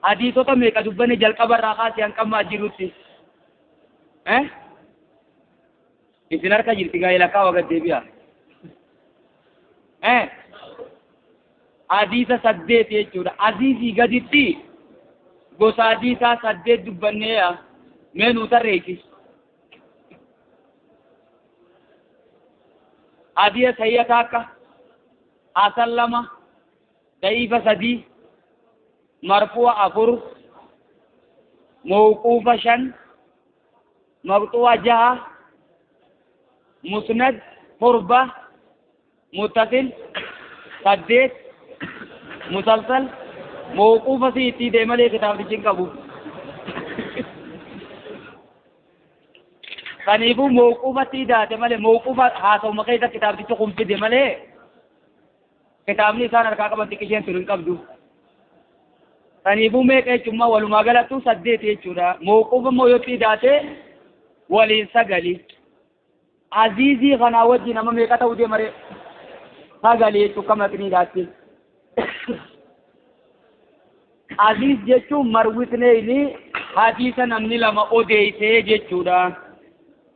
Hadiisota meeqa dubbanne jalqaba irraa kaasee hanqa ammaa jirutti? Isin harka jirti gaa'ee lakkaa wagat deebi'a. Hadiisa 8 jechuudha. Aziizii gaditti gosa hadiisaa 8 dubbanneeya. Mee nuu tarreessi. Hadiisa sahiha akka hasan 2, da'iifa 3, marfu'a 4, mawquufa 5, maqxu'a 6, musnad 7, muttasil 8, musalsal mawquufa si itti deemalee kitaabtichi hin qabu. Kanaafuu mawquufatti idaate malee mawquufa haasawuma keessa kitaabtichi kun fide malee kitaabni isaan harkaa qaban xiqqisheen tun hin qabdu. Kanaafuu meeqa jechuun walumaa galattuu 8 jechuudha. Mawquufa immoo yoo itti idaate waliin 9. Aziizii kanaa wajjin nama meeqa ta'uu deema ree? 9 jechuun kam maqniidhaatti. Aziiz jechuun marwisneeni hadiisa namni 2 odeessee jechuudha.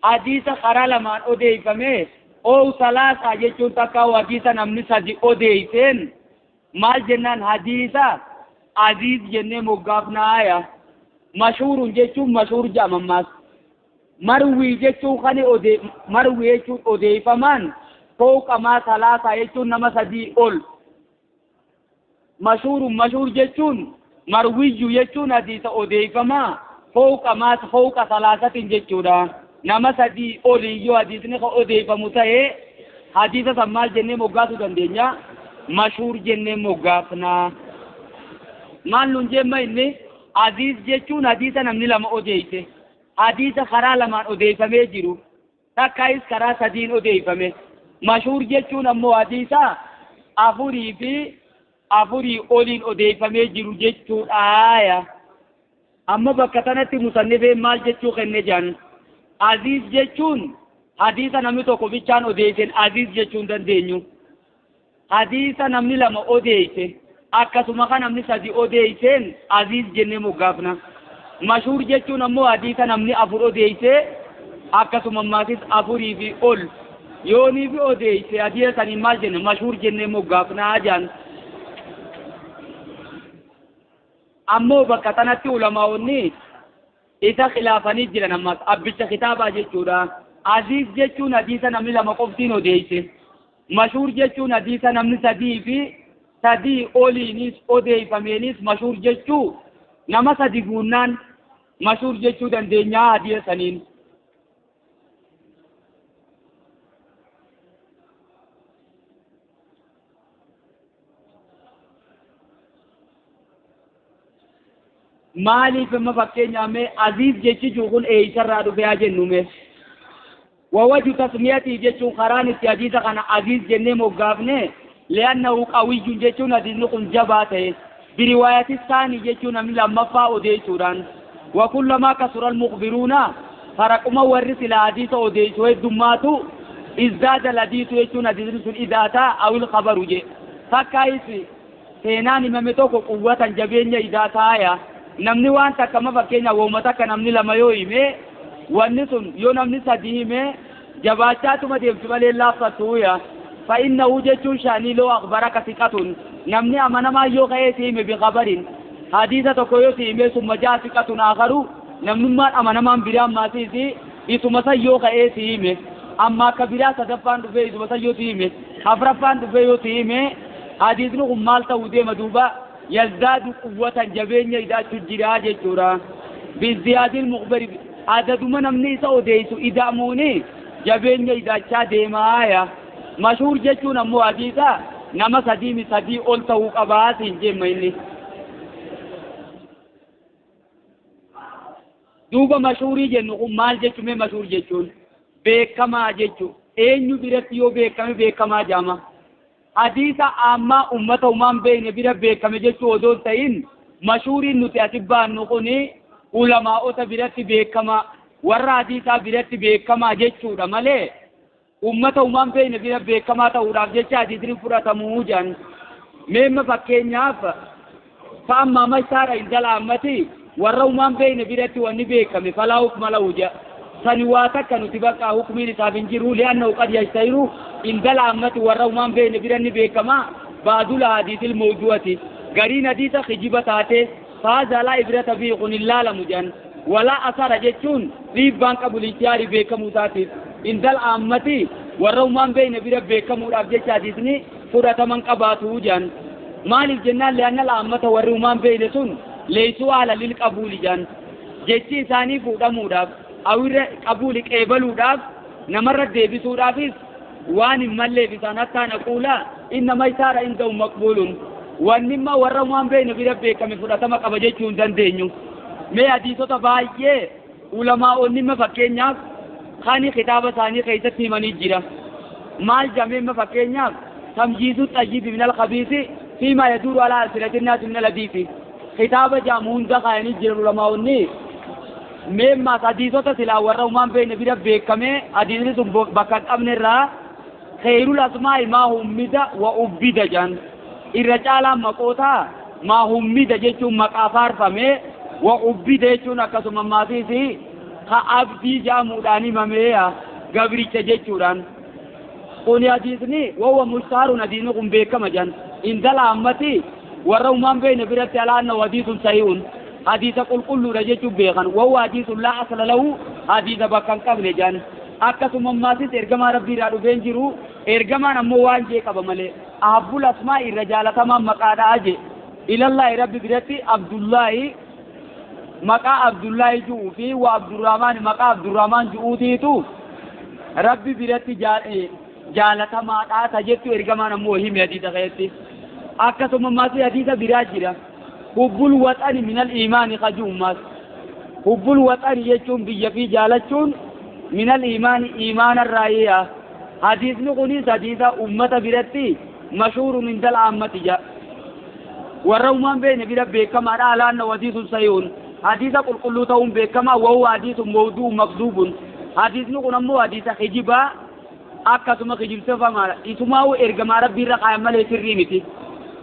Hadiisa karaa lamaan odeeffame oo salaasaa jechuun takka hadiisa namni 3 odeesseen maal jennaan hadiisa aziiz jennee moggaafnaaya. Mashuurun jechuun mashuur jedhamammaas. Marwii jechuun kan marwii jechuun odeeffamaan fooqamaa salaasaa jechuun nama 3 ol. Mashuurun mashuur jechuun marwiyyu jechuun hadiisa odeeffamaa fooqamaa fooqa salaasatiin jechuudha. Nama 3 olii yoo hadiisni kan odeeffamu ta'e hadiisa san maal jennee moggaasuu dandeenya? Mashuur jennee moggaafna. Maal nuun jemma inni aziiz jechuun hadiisa namni 2 odeesse. Hadiisa karaa lamaan odeeffamee jiru. Takkaayis karaa 3 odeeffame. Mashuur jechuun ammoo hadiisa 4 fi 4 oliin odeeffamee jiru jechuudha. Amma bakka tanatti musannifeen maal jechuu kenne jedhan? Aziiz jechuun hadiisa namni tokko bichaan odeesseen aziiz jechuun dandeenyu. Hadiisa namni 2 odeesse akkasuma kan namni 3 odeesseen aziiz jennee moggaafna. Mashuur jechuun ammoo hadiisa namni 4 odeesse akkasuma ammaasis 4 fi ol yoonii fi odeesse hadiisa saniin maal jenne? Mashuur jennee moggaafnaa jedhan. Ammoo bakka tanatti ulamaa'onni isa khilaafanii jiran ammas abbicha kitaabaa jechuudha. Aziiz jechuun hadiisa namni 2 qoftiin odeesse. Mashuur jechuun hadiisa namni 3 fi 3 oliinis odeeffameenis mashuur jechuu nama 3 guunnaan mashuur jechuu dandeenyaa hadiisa saniin. Maaliif amma fakkeenyaaf mee aziiz jechi jiru kun eeysarraa dhufe haa jennu mee. Wawaju tasmiyatii jechuun karaan itti hadiisa kana aziiz jennee moggaafne li'annahu qawiyyun jechuun hadiisni kun jabaa ta'e biriwaayati saanii jechuun namni lammaffaa odeessuudhaan wakullamaa kasura almukhbiruuna faraquma warri sila hadiisa odeessu heddummaatu izdaada alhadiisu jechuun hadiisni sun idaataa awil khabaru je takkaayis seenaan himame tokko quwwatan jabeenya idaataaya namni waan takka ma fakkeenya wooma takka namni lama yoo hime wanni sun yoo namni sadi hime jabaachaatuma deemti malee laaffattuuya fa innahu jechuun shaanii loo akbaraka siqatun namni amanamaa yoo ka'ee si hime bikabarin hadiisa tokko yoo si hime summa jaa siqatun aakaru namnummaan amanamaan biraan maasiisi isuma san yoo ka'ee si hime amma akka biraa sadaffaan dhufee isuma san yoo si hime afraffaan dhufee yoo si hime hadiisni kun maal ta'uu deema duuba yazdaadu quwwatan jabeenya idaachuu jiraa jechuudha biziyaadil mukbari adaduma namni isa odeessu ida'amuuni jabeenya idaachaa deemaaya mashuur jechuun ammoo hadiisa nama sadiimi sadii ol ta'uu qabaa siin jemma inni duuba mashuurii jennu kun maal jechuu mee mashuur jechuun beekamaa jechuu eenyu biratti yoo beekame beekamaa jaama hadiisa ammaa ummata umaan beekne bira beekame jechuu odoo hin ta'in mashuuriin nuti asi baannu kuni ulamaa'ota biratti beekamaa warra hadiisaa biratti beekamaa jechuudha malee ummata umaan beekne bira beekamaa ta'uudhaaf jecha hadiisni fudhatamuu jedhan meemma fakkeenyaaf fa'ammaa mashtaara indala ammati warra umaan beekne biratti wanni beekame falaa hukma lahu jedha sani waa takka nuti bakka hukmiin isaaf hin jiru li'annahu qad yashtahiru indala ammati warra umaan beekne bira ni beekama baadula hadiisil mawdu'ati gariin hadiisa kijiba taate faaza laa ibrata bihi kun hin laalamu jedhan walaa asara jechuun dhiibbaan qabu lichiyaarii beekamuu isaatiif indala ammati warra umaan beekne bira beekamuudhaaf jecha hadiisni fudhataman qabaatu jedhan maaliif jennaan li'anna laammata warri umaan beekne sun leeysuu haala lil qabuuli jedhan jechi isaanii fuudhamuudhaaf awirra qabuuli qeebaluudhaaf namarra deebisuudhaafis waan hin malleef isaan hattaa naquula innama isaadha indahu maqbuulun wanni imma warra umaan beekne bira beekame fudhatama qaba jechuu hin dandeenyu mee hadiisota baay'ee ulamaa'onni imma fakkeenyaaf kani kitaaba isaanii keessatti himanii jira maal jamee imma fakkeenyaaf tamyiizu xayyibi min alkhabiisi fiimaa yaduuru alaa alsinati nnaasi min alhadiisi kitaaba jaamu hunda kaayanii jiran ulamaa'onni meemmaas hadiisota silaa warra umaan beekne bira beekame hadiisni sun bakka hin qabne irraa kheyrul asmaa'i maa hummida wa ubbida jedhan irra caalaan maqootaa maa hummida jechuun maqaa faarfame wa ubbida jechuun akkasuma maasiisi ka abdii jaamuudhaan himameeya gabricha jechuudhaan kuni hadiisni wahuwa mushtaharun hadiisni kun beekama jedhan indala ammati warra umaan beekne biratti alaa annahu hadiisun sahiihun hadiisa qulqulluudha jechuun beekan wahuwa hadiisun laa asla lahu hadiisa bakka hin qabne jedhan akkasuma ammaasis ergamaa rabbii irraa dhufeen jiru ergamaan ammoo waan jee qaba malee ahabbul asmaa irra jaalatamaan maqaadhaa je ilallaahi rabbi biratti abdullaahi maqaa abdullaahi ju'uu fi wa abdurrahmaan maqaa abdurrahmaan ju'uutiitu rabbi biratti jaalatamaadhaa ta jettu ergamaan ammoo hime hadiisa keessatti akkasuma ammaas hadiisa biraa jira hubbul waxani minal iimaani kajuummaas hubbul waxani jechuun biyya fi jaalachuun minal iimaani iimaanarraayiya hadiisni kunis hadiisa ummata biratti mashuurun indal aammati ja warra umaan beekne bira beekamaadha alaanna hadiisun sahiihun hadiisa qulqulluu ta'uun beekamaa wahuwa hadiisun mawdu'un makduubun hadiisni kun ammoo hadiisa kijibaa akkasuma kijibsifamaadha isumaa'u ergamaa rabbii irra kaayan malee sirrii miti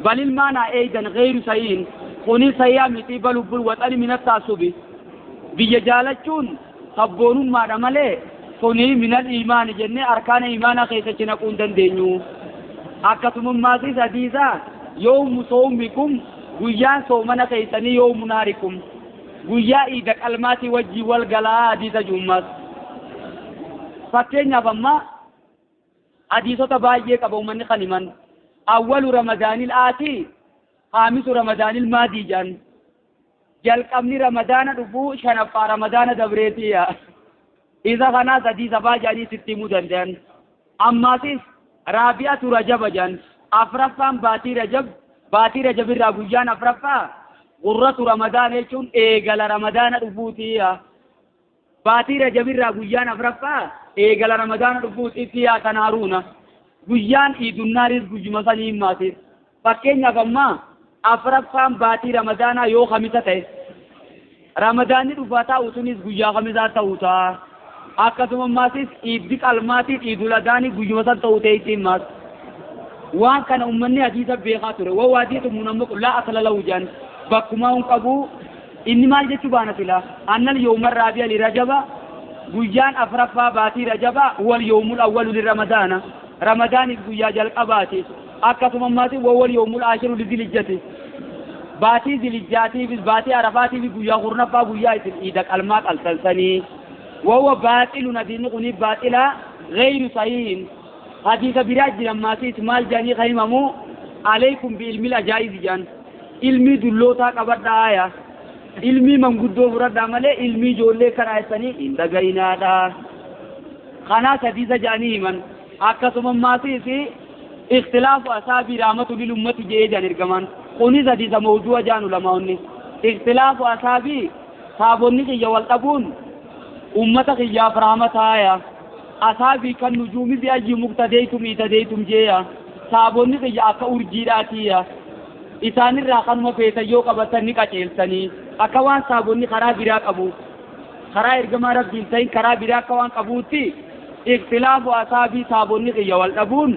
balil maanaa eeydan geyru sahiin kunis sahihaa miti bal hubbul waxani min attaassubi biyya jaalachuun sabboonummaadha malee kuni minal iimaani jennee arkaana iimaanaa keessatti naquu hin dandeenyu akkasumammaasiis hadiisa yoomu soomikum guyyaan soomana keessanii yoomu naarikum guyyaa iida qalmaatii wajjii wal galaa hadiisa juummaas fakkeenyaaf amma hadiisota baay'ee qaba uummanni kan himan awwalu ramadaanil aatii haamisu ramadaanil maadii jedhan jalqabni ramadaana dhufuu shanaffaa ramadaana dabreetiya isa kanaas hadiisa baa jedhanii sitti himuu danda'an ammaasis raabi'atu rajaba jedhan afraffaan baatii rajab baatii rajab irraa guyyaan afraffaa Gurratu Ramadaana jechuun eegala Ramadaana dhufuutiya. Baatii Rajabirraa guyyaan afraffaa eegala Ramadaana dhufuutiya tanaaruuna. Guyyaan iidunnaaris guyyuma sanii himmaatiif. Fakkeenyaaf ammaa afraffaan baatii Ramadaanaa yoo kamisa ta'e Ramadaanni dhufaa taa'u sunis guyyaa kamisaa ta'uu ta'a. Akkasuma ammaasis iiddi qalmaatiin iidul adaanii guyyuma san ta'uu ta'e ittiin maas. Waan kana uummanni hadiisa beekaa ture. Waa hadiisa munamma laa asla lahu jedhan bakkumaa hin qabu. Inni maal jechuu baana silaa? Annal yawma raabi'a li rajaba guyyaan afraffaa baatii rajaba wal yawmul awwalu li ramadaana. Ramadaaniif guyyaa jalqabaati. Akkasuma ammaas wal yawmul aashiru li zilijjati. Baatii zilijjaatiifis baatii arafaatiif guyyaa kurnaffaa guyyaa isin iida qalmaa qaltansanii. Wahuwa baaxilun hadiisni kuni baaxila gayru sahihin. Hadiisa biraa jiran maasiis maal jedhanii kan himamu alaykum bi ilmil ajaa'iz jedhan. Ilmii dullootaa qabadhaa aya. Ilmii manguddoo fudhadhaa malee ilmii ijoollee karaa isanii hin dhagayinaadha. Kanaas hadiisa jedhanii himan. Akkasuma maasiis ikhtilaafu asaabii rahmatu lil ummati jedhee jedhan ergamaan. Kunis hadiisa mawdu'a jedhan ulamaa'onni. Ikhtilaafu asaabii saabonni kiyya wal dhabuun ummata kiyyaaf rahmataaya. Asaabii kan nujuumi bi ayyi muqtadeytum itadeytum jeeya. Saabonni kiyya akka urjiidhaatiya. Isaanirraa kanuma feetan yoo qabatan ni qaceelsanii. Akka waan saabonni karaa biraa qabu. Karaa ergamaa rabbiin ta'in karaa biraa akka waan qabuutti ikhtilaafu asaabii saabonni kiyya wal dhabuun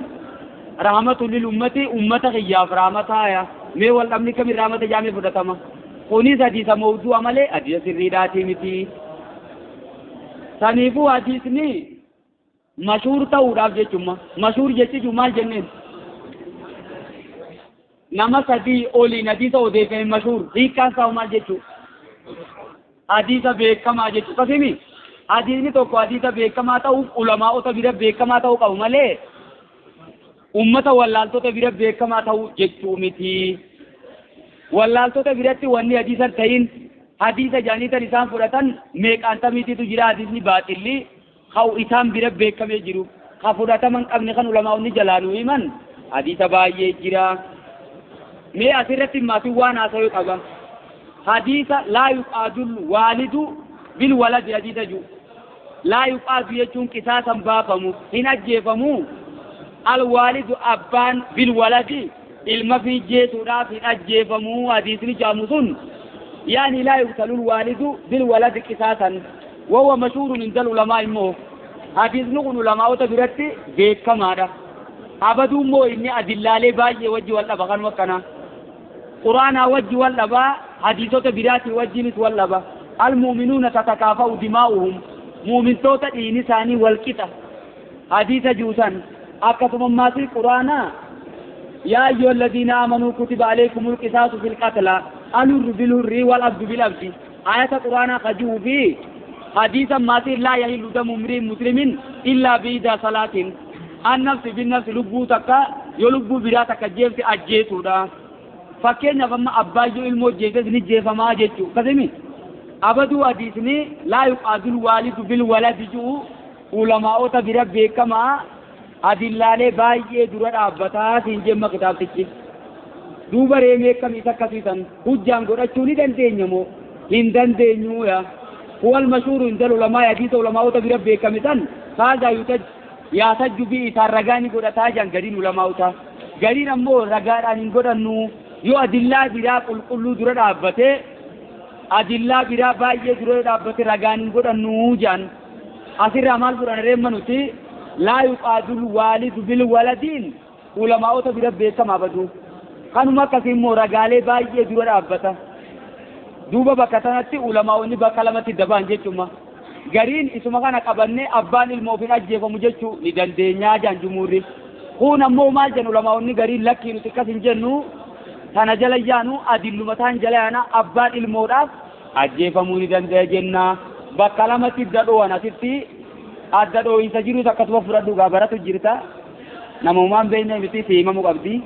rahmatu lil ummati ummata kiyyaaf rahmataaya. Mee wal dhabni kamin rahmata jaamee fudhatama. Kunis hadiisa mawdu'a malee hadiisa sirriidhaatii miti. Saniifuu hadiisni mashuur ta'uudhaaf jechuma. Mashuur jechichu maal jenneen? Nama sadii oliin hadiisa odeeffame mashuur. Hiikkaan isaa maal jechuu? Hadiisa beekamaa jechuu. Akkasimi hadiisni tokko hadiisa beekamaa ta'uuf ulamaa'ota bira beekamaa ta'uu qabu malee ummata wallaaltota bira beekamaa ta'uu jechuu miti. Wallaaltota biratti wanni hadiisa ta'in hadiisa jaanitan isaan fudhatan meeqaan tamiititu jira hadiisni baaxilli ka'u isaan bira beekamee jiru. Ka fudhataman qabne kan ulamaa'onni jalaanuu himan hadiisa baay'ee jira. Mee asirratti maatiin waan haasawuu qaba. Hadiisa laa yuqaadul waalidu bil waladi hadiisa jiru. Laa yuqaadu jechuun qisaasan baafamu hin ajjeefamu. Al waalidu abbaan bil waladi ilma fi jeesuudhaaf hin ajjeefamu hadiisni jaamu sun. Yaani laa yuqtalul waalidu bil waladi qisaasan. Wahuwa mashhuurun indal ulamaa immoo hadiisni kun ulamaa'ota biratti beekamaadha. Abaduu immoo inni adillaalee baay'ee wajji wal dhaba kanuma akkanaa. Quraanaa wajji wal dhabaa hadiisota biraatii wajjinis wal dhaba. Almu'minuuna tatakaafa'u dimaa'uhum mu'mintoota dhiini isaanii wal qixa. Hadiisa juusan akkasuma maasii quraanaa yaa ayyuha alladhiina aamanuu kutiba alaykumul qisaasu fil qatla alhurru bilhurri wal abdu bil abdi. Ayata quraanaa kajuu fi hadiisa maasii laa yahillu damu imri'in muslimin illaa bi'idaa salaatin. An-nafsi bin-nafsi lubbuu takka yoo lubbuu biraa takka jeefte ajjeesuudha. Fakkeenyaaf amma abbaayyoo ilmoo jeeftes ni jeefamaa jechuu. Akkasimi abaduu hadiisni laa yuqaadul waalidu bil waladi ji'u ulamaa'ota bira beekamaa adillaalee baay'ee dura dhaabbataa siin jemma kitaabtichi. Duuba reemee akkamiis akkasiisan hujjaan godhachuu ni dandeenya moo hin dandeenyuudha. Huwal mashhuuru indal ulamaa hadiisa ulamaa'ota bira beekame san haadaa yutaj yaatajju bi isaan ragaa ni godhataa jiran gariin ulamaa'ota. Gariin ammoo ragaadhaan hin godhannu yoo adillaa biraa qulqulluu dura dhaabbatee adillaa biraa baay'ee dura dhaabbate ragaan hin godhannu jedhan. Asirraa maal fudhan reemma nuti laa yuqaadul waalidu bil waladiin ulamaa'ota bira beekamaa badu. Kanuma akkasii immoo ragaalee baay'ee dura dhaabbata. Duuba bakka sanatti ulamaa'onni bakka lamatti dabaan jechuudha. Gariin isuma kana qabannee abbaan ilma ofiin ajjeefamu jechuu ni dandeenyaa jedhan jumuurri. Kun ammoo maal jedhan ulamaa'onni gariin lakkii nuti akkas hin jennu tana jala yaanu adilluma taan jala yaana abbaan ilmoodhaaf ajjeefamuu ni danda'a jenna. Bakka lamatti dadhoowwan asitti adda dhoohinsa jirus akkasuma fudhadhu gaa baratu jirta. Namumaan beekne miti si himamuu qabdi.